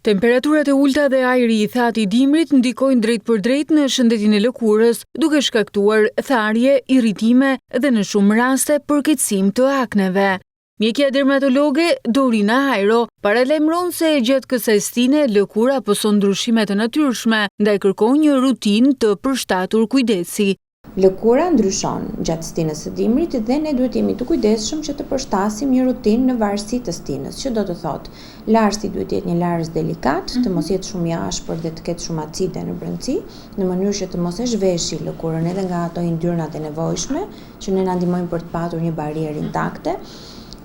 Temperaturat e ulëta dhe ajri i thatë i dimrit ndikojnë drejtpërdrejt në shëndetin e lëkurës, duke shkaktuar tharje, irritime dhe në shumë raste përkeqësim të akneve. Mjekja dermatologe Dorina Hajro paralajmëron se gjatë kësaj stine lëkura pëson ndryshime të natyrshme, ndaj kërkon një rutinë të përshtatur kujdesi. Lëkura ndryshon gjatë stinës së dimrit dhe ne duhet të jemi të kujdesshëm që të përshtasim një rutinë në varësi të stinës, që do të thotë, larësi duhet të jetë një larës delikat, të mos jetë shumë i ashpër dhe të ketë shumë acide në brendësi, në mënyrë që të mos e zhveshi lëkurën edhe nga ato yndyrnat e nevojshme, që ne na ndihmojnë për të patur një barrierë intakte.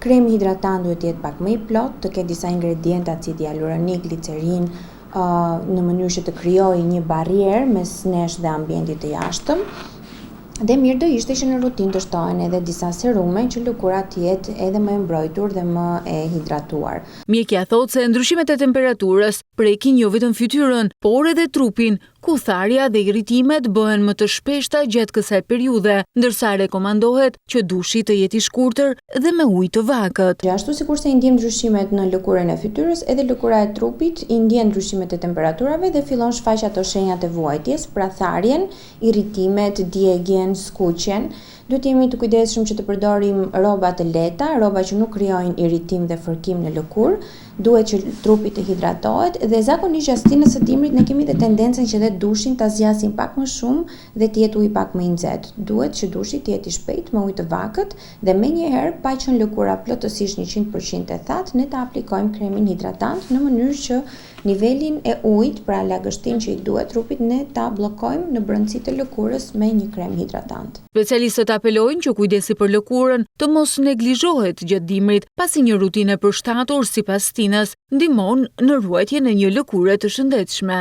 Kremi hidratant duhet të jetë pak më i plotë, të ketë disa ingredientë acid hialuronik, glicerinë, në mënyrë që të krijojë një barrierë mes nesh dhe ambientit të jashtëm. Dhe mirë do ishte që në rutinë të shtohen edhe disa serume që lëkura të jetë edhe më e mbrojtur dhe më e hidratuar. Mjekja thotë se ndryshimet e temperaturës prekin jo vetëm fytyrën, por edhe trupin, ku tharja dhe irritimet bëhen më të shpeshta gjatë kësaj periudhe, ndërsa rekomandohet që dushi të jetë i shkurtër dhe me ujë të vakët. Ashtu sikurse i ndjejmë ndryshimet në lëkurën e fytyrës, edhe lëkura e trupit i ndjen ndryshimet e temperaturave dhe fillon shfaq ato shenjat e vuajtjes, pra tharjen, irritimet, djegien, skuqjen. Duhet të jemi të kujdesshëm që të përdorim rroba të lehta, rroba që nuk krijojnë irritim dhe fërkim në lëkurë. Duhet që trupi të hidratohet dhe zakonisht gjatë stinës së dimrit ne kemi dhe tendencën që dhe dushin ta zgjasim pak më shumë dhe të jetë uji pak më i nxehtë. Duhet që dushi të jetë i shpejtë me ujë të vakët dhe menjëherë pa qenë lëkura plotësisht 100% e thatë ne ta aplikojmë kremin hidratant në mënyrë që Nivelin e ujit, pra lagështinë që i duhet trupit ne ta bllokojmë në brendësi të lëkurës me një krem hidratant. Specialistët apelojnë që kujdesi për lëkurën të mos neglizhohet gjatë dimrit, pasi një rutinë e përshtatur sipas stinës ndihmon në ruajtjen e një lëkure të shëndetshme.